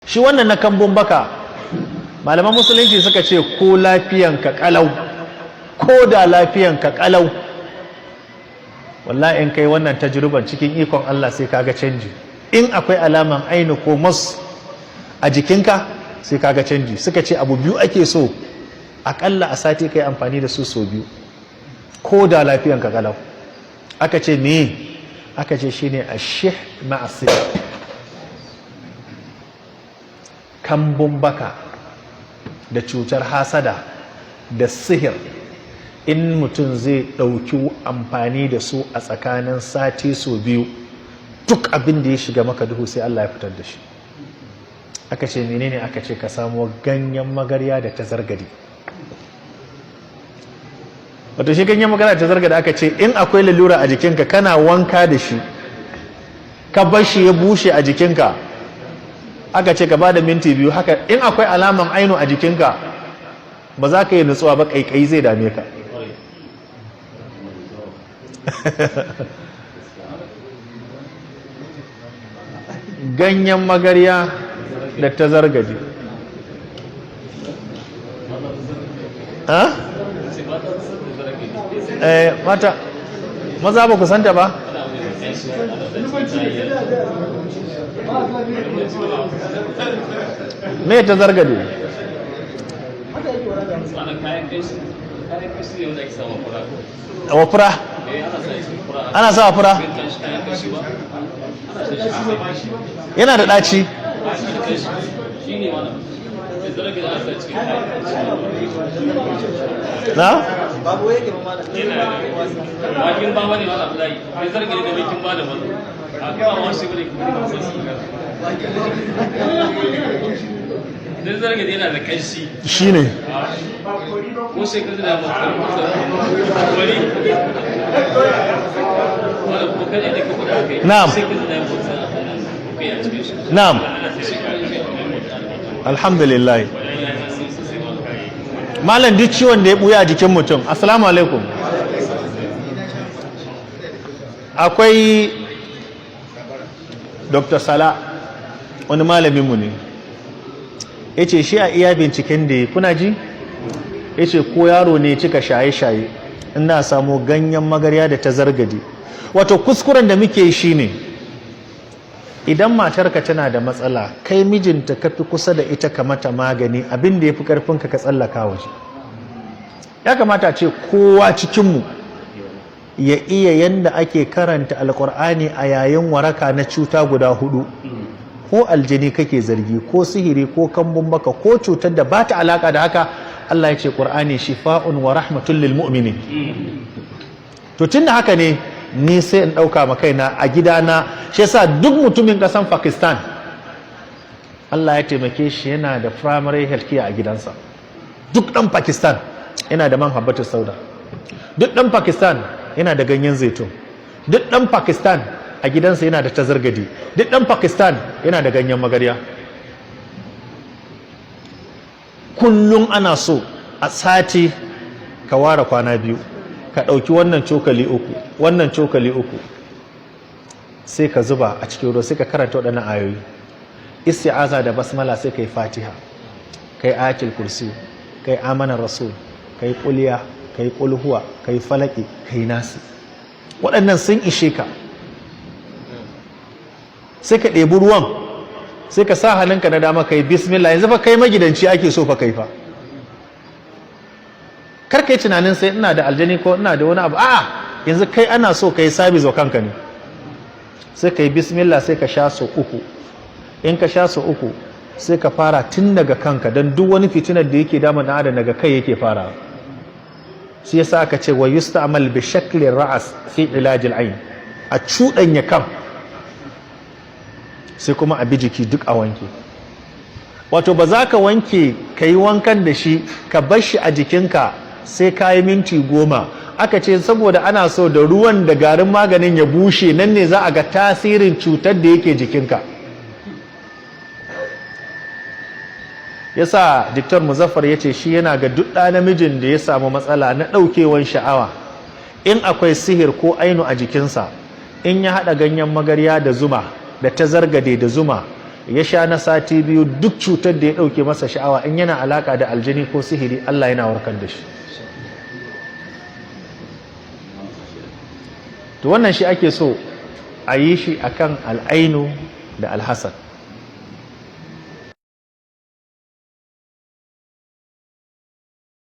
Shi wannan na kambun baka, malaman Musulunci suka ce ko lafiyanka kalau, ko da lafiyanka kalau, wallahi in kai wannan tajruban, cikin ikon Allah sai kaga canji. In akwai alaman ainu ko mas a jikinka, sai kaga canji. Suka ce abu biyu ake so akalla a sati kai amfani da su sau biyu, ko da lafiyanka kalau. Aka ce me? Aka ce shine ashih ma'asir, kambun baka da cutar hasada da sihir. In mutum zai ɗauki amfani da su a tsakanin sati sau biyu, duk abin da ya shiga maka duhu sai Allah ya fitar da shi. Aka ce menene? Aka ce ka samo ganyen magarya da tazargadi. Wato shi ganyen magarya da tazargadi, aka ce in akwai lalura a jikinka, kana wanka da shi, ka bar shi ya bushe a jikinka, aka ce ka ba da minti 2 haka, in akwai alaman ainu a jikinka, ba za ka yi nutsuwa ba, kaikayi zai dame ka. Ganyen magarya da tazargaji. Ha? Eh, mata, maza ba ku santa ba? Me tazargade? Wa fura? Ana sa fura? Yana da ɗaci. Na? Bakin ba bane wala Abdullahi, bai zargi da bakin ba da ba a kuma wasu bane kuma ba san su. Dan zargi yana da kanshi. Shine. Ko sai ka da mu wani wala ko kada da kuma kai. Na'am. Sai ka da mu kai a cikin shi. Na'am. Alhamdulillah. Malam, duk ciwon da ya buya a jikin mutum. Assalamu alaikum. Akwai Dr. Sala, wani malaminmu ne, ya ce shi a iya binciken da ya, kuna ji, ya ce ko yaro ne cika shaye-shaye, ina samu ganyen magarya da tazargade. Wato kuskuren da muke shi ne, idan matarka tana da matsala, kai mijinta ka fi kusa da ita, ka mata magani. Abin da ya fi karfinka, ka tsallaka waje. Ya kamata ce kowa cikinmu ya iya yanda ake karanta Alkur'ani a yayin waraka na cuta guda hudu: ko aljini kake zargi, ko sihiri, ko kambun baka, ko cutar da ba ta alaka da haka. Allah ya ce Qur'ani shifa'un wa rahmatun lil mu'minin. To tunda haka ne, ni sai in ɗauka ma kaina a gidana. Shi yasa duk mutumin ƙasan Pakistan, Allah ya taimake shi yana da primary health care a gidansa. Duk ɗan Pakistan yana da man habbatu sauda, duk ɗan Pakistan yana da ganyen zaitun, duk ɗan Pakistan a gidansa yana da tazargadi, duk ɗan Pakistan yana da ganyen magarya. Kullum ana so a sati ka ware kwana 2, ka ɗauki wannan cokali uku, wannan cokali uku, sai ka zuba a cikin ruwa, sai ka karanta waɗannan ayoyi, isti'aza da basmala, sai ka yi Fatiha, ka yi Ayatul Kursi, ka yi Amanar Rasul, ka yi kuliya, ka yi kulhuwa, ka yi Falaki, ka yi Nasi. Waɗannan sun ishe ka. Sai ka ɗebi ruwan, sai ka sa hannunka na dama, ka yi bismillah. Yanzu fa kai magidanci ake so fa kai fa, kar kai tunanin sai ina da aljani ko ina da wani abu. A'a, yanzu kai ana so kai sabis wa kanka ne. Sai ka yi bismillah, sai ka sha so uku. In ka sha so uku, sai ka fara tun daga kanka, don duk wani fitinar da yake damun ɗan adam, daga kai yake fara. Shi yasa aka ce wa yusta'mal bi shakli ra'as fi ilajil ain. A cuɗanya kan, sai kuma a bi jiki duk a wanke. Wato ba za ka wanke, ka yi wankan da shi, ka bar shi a jikinka sai ka yi minti 10. Aka ce saboda ana so da ruwan da garin maganin ya bushe, nan ne za a ga tasirin cutar da yake jikinka. Yasa Diktar Muzaffar ya ce shi yana ga duk ɗa namijin da ya samu matsala na ɗaukewan sha'awa, in akwai sihir ko ainu a jikinsa, in ya haɗa ganyen magarya da zuma da tazargade da zuma, Ya sha na sati 2, duk cutar da ya ɗauke masa sha'awa, in yana alaka da aljini ko sihiri, Allah yana warkar da shi. To wannan shi ake so a yi shi akan al'ainu da alhasad.